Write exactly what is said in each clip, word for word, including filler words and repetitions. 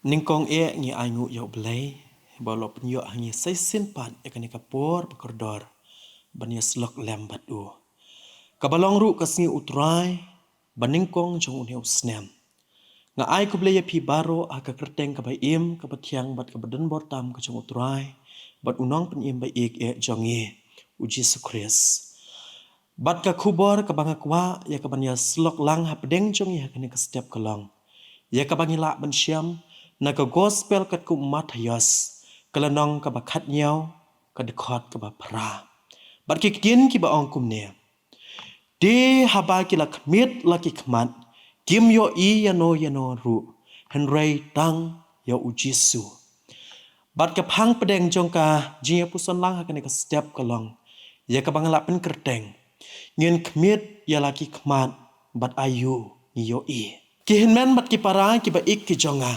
Nyngkong eh ngi ainguh ïa U Blei ba u la pynïoh ha ngi sa shisien pat ïa kane ka por ba kordor ban ïasyllok lem bad u, kaba long ruh ka sngi U Trai ba nyngkong jong une u snem. Nga ai khublei ïa phi baroh ha ka kyrteng kaba im, kaba thiang bad kaba donbor tam ka jong U Trai bad U Nongpynim ba ïeit eh jong ngi, U Jisu Khrist. Bad ka khubor kaba nga kwah ïa kaban ïasyllok lang hapdeng jong ngi ha kane ka step ka long ïa kaba ngi lah ban shem na ka Gospel katkum u Mathaios, ka lynnong kaba khathynñiew, ka dkhot kaba phra. Bad ki ktien kiba ong kumne: Te haba ki la khmied la ki khmat, kim ïohi ïano ïano ruh, hynrei tang ïa U Jisu. Bad ka phang pdeng jong ka jingïapuson lang ha kane ka step ka long ïa kaba nga lah pynkyrteng: Ngin khmied ïa la ki khmat, bad aïu ngi ïohi? Ki hynmen bad ki para kiba ïeit ki jong nga,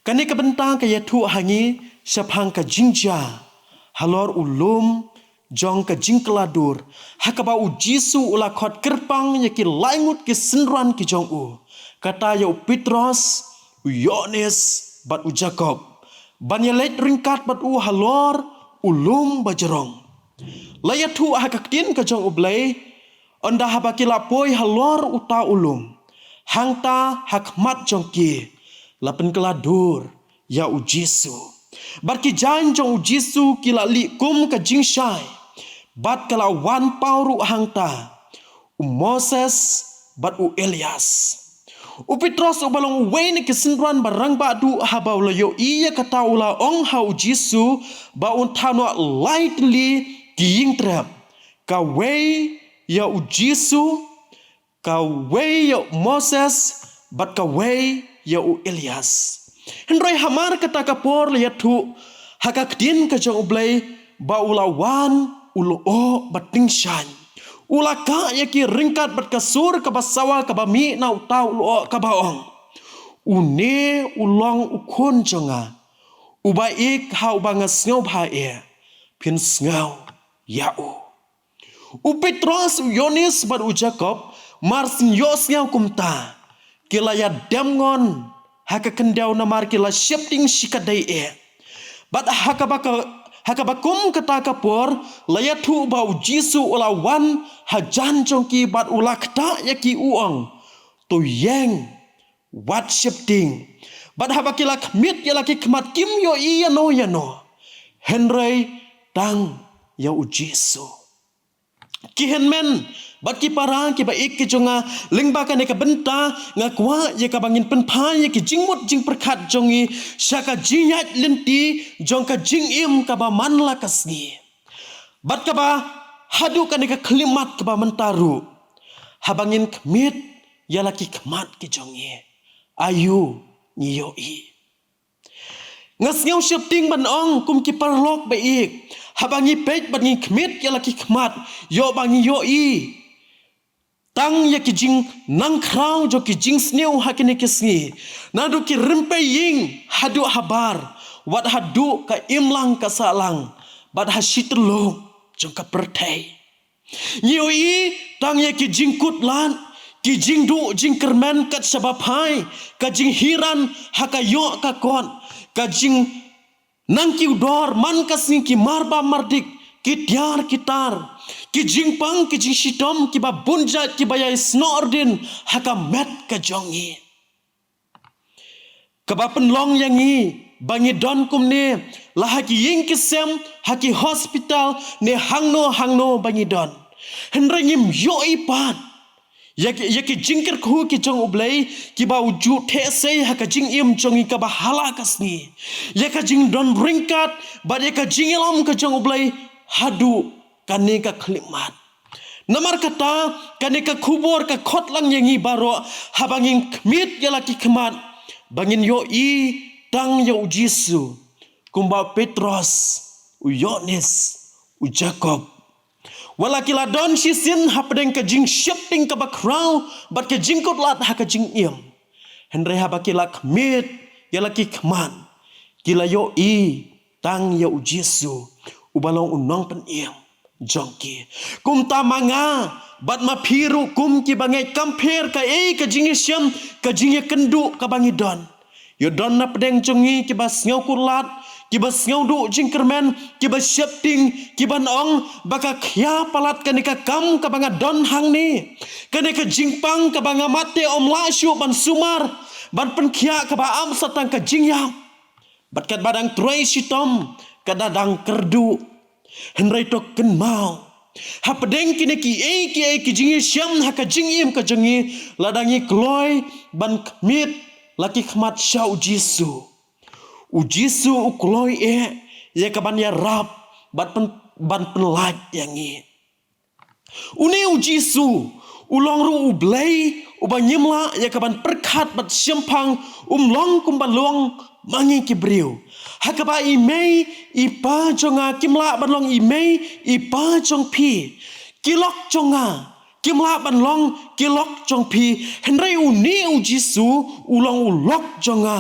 kane ka bynta ka ïathuh ha ngi shaphang ka jingjia halor u lum jong ka jingkylla dur, ha kaba U Jisu u la khot kyrpang ïa ki lai ngut ki synran ki jong u, kata ïa u Petros, u Ïoannis bad u Jakob, ban ïaleit ryngkat bad u halor u lum bajrong. La ïathuh ha ka ktien ka jong U Blei, ynda haba ki la poi halor uta u lum, hangta ha khmat jong ki la pynkylla dur ïa U Jisu. Bad ki jaiñ jong U Jisu ki la lih kum ka jingshai, bad ka la wan paw ruh hangta u Moses bad u Elias. U Petros uba long uwei na ki synran ba rangbah duh, haba u la ïohi ïa kata u la ong ha U Jisu ba un thaw noh lai tylli ki ïingtrep, kawei ïa U Jisu, kawei ïa u Moses bad kawei ïa u Elias. Hynrei hamar kata ka por la ïathuh ha ka ktien ka jong U Blei ba u la wan u lyoh bad tyngshaiñ. U la kah ïa ki ryngkat bad ka sur kaba sawa kaba mih na uta u lyoh kaba ong: Une u long u Khun jong nga, uba ïeit, ha uba nga sngewbha eh, phin sngew ïa u. U Petros, u Ïoannis bad u Jakob, mar shu ïohsngew kumta, ki la ïa dem ngon ha ka khyndew namar ki la sheptieng shikatdei eh. Bad ha kaba ka, ha kaba kum kata ka por, la ïathuh ba U Jisu u la wan hajan jong ki bad u la ktah ïa ki u ong: To ïeng, wat sheptieng. Bad haba ki la khmied ïa la ki khmat, kim ïohi ïano ïano, hynrei tang ïa U Jisu. Ki hynmen bad ki para kiba ïeit ki jong nga, lyngba kane ka bynta nga kwah ïa kaba ngin pynphai ïa ki jingmut jingpyrkhat jong ngi sha ka jingïaid lynti jong ka jingim kaba man la ka sngi, bad kaba haduh kane ka khyllipmat kaba mynta ruh. Haba ngin khmied ïa la ki khmat ki jong ngi, aïu ngi ïohi? Nga sngew sheptieng ban ong kum ki paralok ba ïeit, haba ngi peit bad ngi khmied ïa la ki khmat, ïoh ba ngi ïohi tang ïa ki jingnang khraw jong ki jingsniew ha kine ki sngi, naduh ki rympei ïing haduh habar, wat haduh ka imlang ka sahlang, bad ha shityllup jong ka pyrthei. Ngi ïohi tang ïa ki jingkut lad, ki jingduh jingkyrmen kat shaba phai, ka jinghiran ha ka ïoh ka kot, ka jingnang kiew dor man ka sngi, ki marbam mardik, ki tiar ki tar, ki jingpang ki jingshitom kiba bun jait kiba ïai snoh rdin ha ka met ka jong ngi. Kaba pynlong ïa ngi ba ngi don kumne, la ha ki ïing ki sem, ha ki hospital, ne hangno hangno ba ngi don. Hynrei ngim ïohi pat ïa ki, ïa ki jingkyrkhu ki jong U Blei, kiba u ju theh sei ha ka jingim jong ngi kaba ha la ka sngi, ïa ka jingdon ryngkat bad ïa ka jingïalam ka jong U Blei haduh kane ka khyllipmat. Namar kata, kane ka khubor ka khot lang ïa ngi baroh, haba ngin khmied ïa la ki khmat, ba ngin ïohi tang ïa U Jisu, kumba u Petros, u Ïoannis, u Jakob. Wat la ki la don shisien hapdeng ka jingsheptieng kaba khraw bad ka jingkut lad ha ka jingim, hynrei haba ki la khmied ïa la ki khmat, ki la ïohi tang ïa U Jisu, uba long U Nongpynim jong ki. Kumta ma nga bad ma phi ruh, kum kiba ngeit, kam pher kaei ka jingïashem, ka jingïakynduh kaba ngi don, Ïoh don na pdeng jong ngi kiba sngew kutlad, kiba sngew duh jingkyrmen, kiba sheptieng, kiban ong ba ka khia palat kane ka kam kaba nga don hangne, kane ka jingpang kaba nga mad te ym lah shuh ban sumar, ban pynkhiah, kaba ap sa tang ka jingïap. Bad katba dang trei shitom, ka da dang kyrduh. Hynrei to kynmaw, hapdeng kine kiei kiei ki jingïashem ha ka jingim ka jong ngi, lada ngi kloi ban khmied la ki khmat sha U Jisu, U Jisu u kloi eh ïa kaban ïarap bad pyn-, ban pynlait ïa ngi. Une U Jisu u long ruh U Blei uba ngim lah ïa kaban pyrkhat bad shemphang, um long kumba long ma ngi ki briew. Ha kaba i mei i pa jong nga kim lah ban long i mei i pa jong phi. Ki lok jong nga kim lah ban long ki lok jong phi. Hynrei une U Jisu u long u lok jong nga,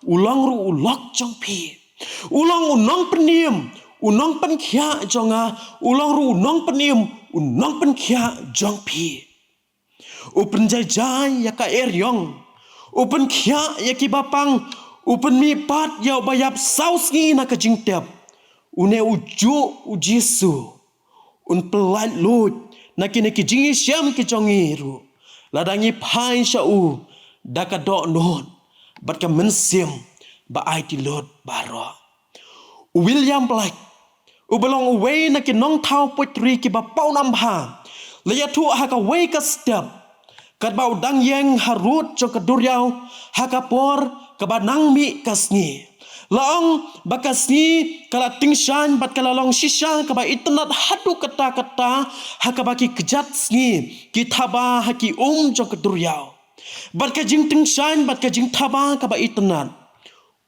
u long ruh u lok jong phi. U long u nongpynim, u nongpynkhiah jong nga, u long ruh u nongpynim, u nongpynkhiah jong phi. U pynjaijai ïa ka eriong, u pynkhiah ïa kiba pang, u pynmihpat ïa uba ïap saw sngi na ka jingtep. Une u juh U Jisu un pynlait luid na kine ki jingïashem ki jong ngi ruh, lada ngi phai sha u da ka dohnud bad ka mynsiem ba aiti lut baroh. U William Blake, uba long uwei na ki nongthaw poetry kiba pawnam bha, la ïathuh ha kawei ka step, katba u dang ïeng harud jong ka duriaw ha ka por kaba nang mih ka sngi. La ong ba ka sngi ka la tyngshaiñ bad ka la long shisha kaba itynnad haduh katta katta, ha kaba ki kjat sngi ki thaba ha ki um jong ka duriaw. Bad ka jingtyngshaiñ bad ka jingthaba kaba itynnad,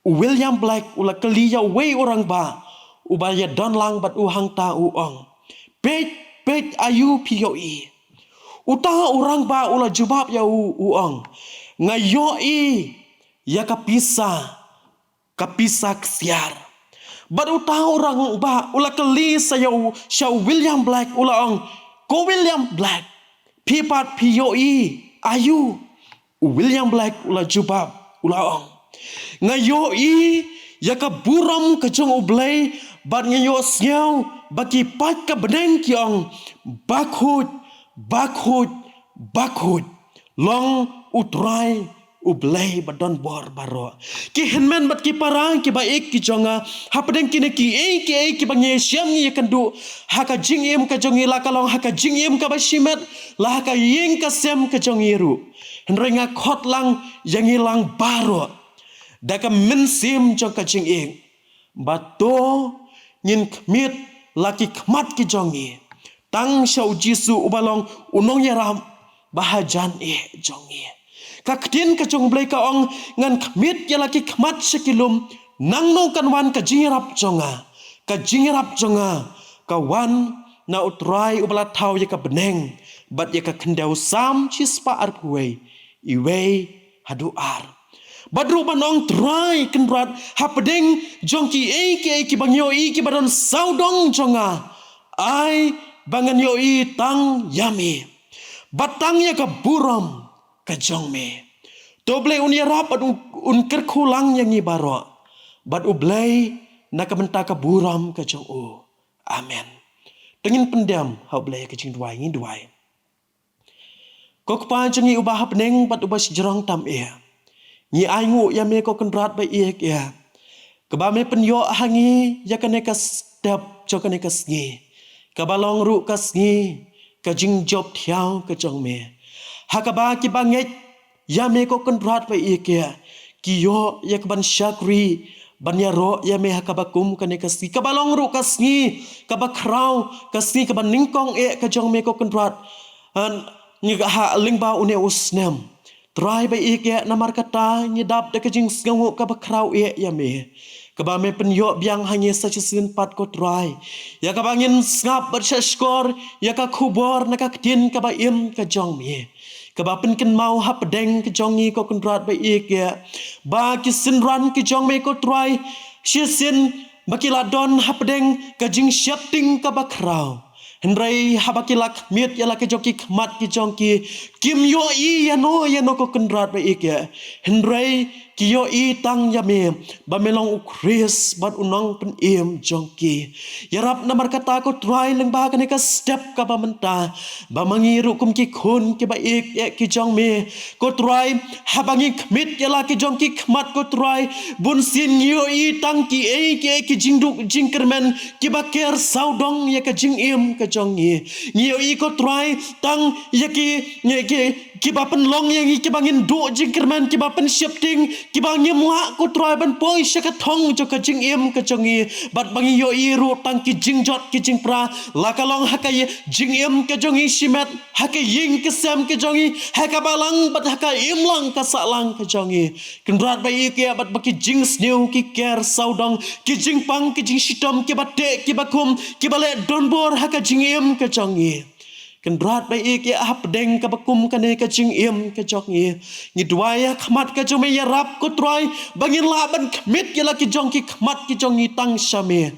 u William Blake u la kylli ïa uwei u rangbah uba ïadon lang bad u hangta, u ong, "Peit, peit, aïu phi ïohi?" Uta u rangbah u la jubab ïa u, u ong, "Nga ïohi ïa ka pisa, ka pisa ksiar." Bad uta u rangbah u la kylli sa ïa u, sha u William Blake, u la ong, "Ko William Blake, phi pat phi ïohi aïu?" U William Blake u la jubab, u la ong, "Nga ïohi ïa ka burom ka jong U Blei, bad nga ïohsngew ba ki paid ka bneng ki ong, 'Bakhuid, bakhuid, bakhuid long U Trai U Blei ba don bor baroh.'" Ki hynmen bad ki para kiba ïeit ki jong nga, hapdeng kine kiei kiei kiba ngi ïashem ngi ïakynduh ha ka jingim ka jong ngi, la ka long ha ka jingim kaba shimet, la ha ka ïing ka sem ka jong ngi ruh, hynrei nga khot lang ïa ngi lang baroh da ka mynsiem jong ka jingïeit, ba to ngin khmied la ki khmat ki jong ngi tang sha U Jisu uba long u nongïarap ba hajan eh jong ngi. Ka ktien ka jong U Blei ka ong, "Ngan khmied ïa la ki khmat sha ki lum, nangno kan wan ka jingïarap jong nga? Ka jingïarap jong nga ka wan na U Trai uba la thaw ïa ka bneng bad ïa ka khyndew." Salm shispah arphew wei, iwei haduh ar. Bad ruh ban ong, "Trai Kynrad, hapdeng jong kiei kiei kiba ngi ïohi kiba don sawdong jong nga, ai ba ngan ïohi tang ïa me, bad tang ïa ka burom ka jong me." To Blei un ïarap bad un, un kyrkhu lang ïa ngi baroh bad U Blei na ka bynta ka burom ka jong u. Amen. To ngin pyndem ha U Blei ka jingduwai, ngin duwai. Ko Kpa jong ngi uba ha bneng bad uba shajrong tam eh, ngi ainguh ïa me ko Kynrad ba ïeit eh, kaba me pynïoh ha ngi ïa kane ka step jong kane ka sngi, kaba long ruh ka sngi ka jingjop thiaw ka jong me, ha kaba kiba ngeit ïa me ko Kynrad ba ïeit eh, ki ïoh ïa kaban shakri ban ïaroh ïa me ha kaba kum kane ka sngi, kaba long ruh ka sngi kaba khraw, ka sngi kaba nyngkong eh ka jong me ko Kynrad, ha, ngi ka ha lyngba une u snem. Trai ba ïeit eh, namar kata ngi dap da ka jingsngewnguh kaba khraw eh ïa me, kaba me pynïoh biang ha ngi sa shisien pat ko Trai, ïa kaba ngin sngap bad shahshkor ïa ka khubor na ka ktien kaba im ka jong me, kaba pynkynmaw hapdeng ka jong ngi ko Kynrad ba ïeit eh, ba ki synran ki jong me ko Trai, shisien ba ki la don hapdeng ka jingsheptieng kaba khraw, hynrei haba ki la khmied ïa la ki jong ki khmat ki jong ki, kim ïohi ïano ïano ko Kynrad ba ïeit eh, hynrei ki ïohi tang ïa me, ba me long u Khrist bad u nongpynim jong ki. Ïarap namar kata ko Trai lyngba kane ka step kaba mynta, ba ma ngi ruh kum ki khun kiba ïeit ïa ki jong me, ko Trai, haba ngi khmih ïa la ki jong ki khmat ko Trai, bun sien ngi ïohi tang kiei kiei ki jingduk jingkyrmen, kiba ker sawdong ïa ka jingim ka jong ngi. Ngi ïohi ko Trai, tang ïa ki, ïa ki, kiba pynlong ïa ngi, kiba ngin duh jingkyrmen, kiba pynsheptieng, kiba ngim lah ko Trai ban poi sha ka thong jong ka jingim ka jong ngi. Bad ba ngi ïohi ruh tang ki jingjot ki jingpra, la ka long ha ka jingim ka jong ngi shimet, ha ka ïing ka sem ka jong ngi, ha ka balang bad ha ka imlang ka sahlang ka jong ngi. Kynrad ba ïeit ïa, bad ba ki jingsniew ki ker sawdong, ki jingpang ki jingshitom, kiba teh kiba kum, kiba leh donbor ha ka jingim ka jong ngi. Kynrad ba ïeit ïa, hapdeng kaba kum kane ka jingim ka jong ngi, ngi duwai ha khmat ka jong me, ïarap ko Trai, ba ngin lah ban khmih ïa la ki jong ki khmat ki jong ngi tang sha me.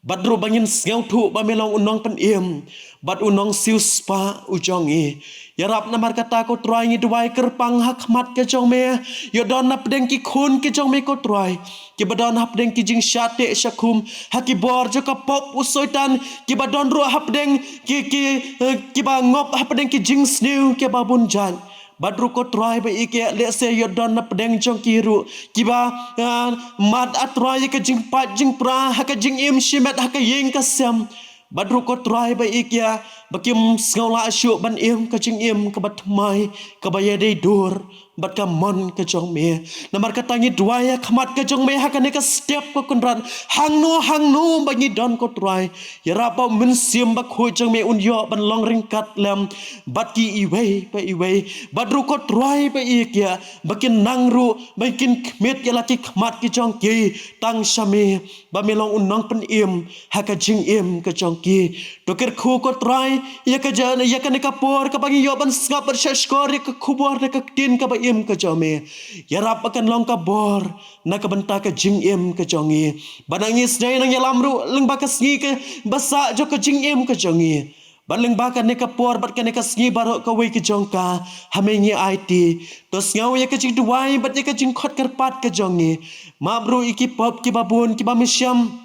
Bad ruh ba ngin sngewthuh ba me long u nongpynim bad u nongsiewspah u jong ngi. Ïarap namar kata ko Trai, ngi duwai kyrpang ha khmat ka jong me, ïoh don hapdeng ki khun ki jong me ko Trai, kiba don hapdeng ki jingshah teh shah khum, ha ki bor jong ka pop u Soitan, kiba don ruh hapdeng ki, ki, eh, kiba ngop hapdeng ki jingsniew kiba bun jait. Bad ruh ko Trai ba ïeit ïa, lehse ïoh don hapdeng jong ki ruh, kiba, ah, mad ah Trai ïa ka jingpait jingpra, ha ka jingim shimet, ha ka ïing ka sem. Bad ruh ko Trai ba ïeit ïa, ba kim sngew lah shuh ban im ka jingim kaba thymmai, kaba ïadei dur bad ka mon ka jong me. Namar kata ngi duwai ha khmat ka jong me ha kane ka step ko Kynrad, hangno hangno ba ngi don ko Trai, ïarap ba u Mynsiem Bakhuid jong me un ïoh ban long ryngkat lem bad ki iwei pa iwei. Bad ruh ko Trai ba ïeit ïa, ba kin nang ruh, ba kin khmih ïa la ki khmat ki jong ki tang sha me, ba me long u nongpynim ha ka jingim ka jong ki. To kyrkhu ko Trai ïa ka ja, ïa kane ka por kaba ngi ïoh ban sngap bad shahshkor ïa ka khubor da ka ktien kaba im ka jong me. Ïarap ba kan long ka bor na ka bynta ka jingim ka jong ngi. Bad nang isynei nang ïalam ruh lyngba ka sngi kaba sah jong ka jingim ka jong ngi. Bad lyngba kane ka por bad kane ka sngi baroh kawei ka jong ka, ha me ngi aiti. To sngew ïa ka jingduwai bad ïa ka jingkhot kyrpad ka jong ngi. Map ruh ïa ki pop kiba bun kiba mynshem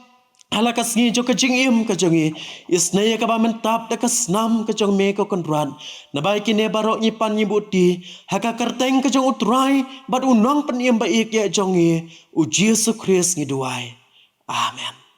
ha la ka sngi jong ka jingim ka jong ngi. Isynei ïa kaba myntap da ka snam ka jong me ko Kynrad. Naba ïa kine baroh ngi pan ngi buti ha ka kyrteng ka jong u Trai bad u nongpynim ba ïeit ïa jong ngi, u Jisu Khrist ngi duwai. Amen.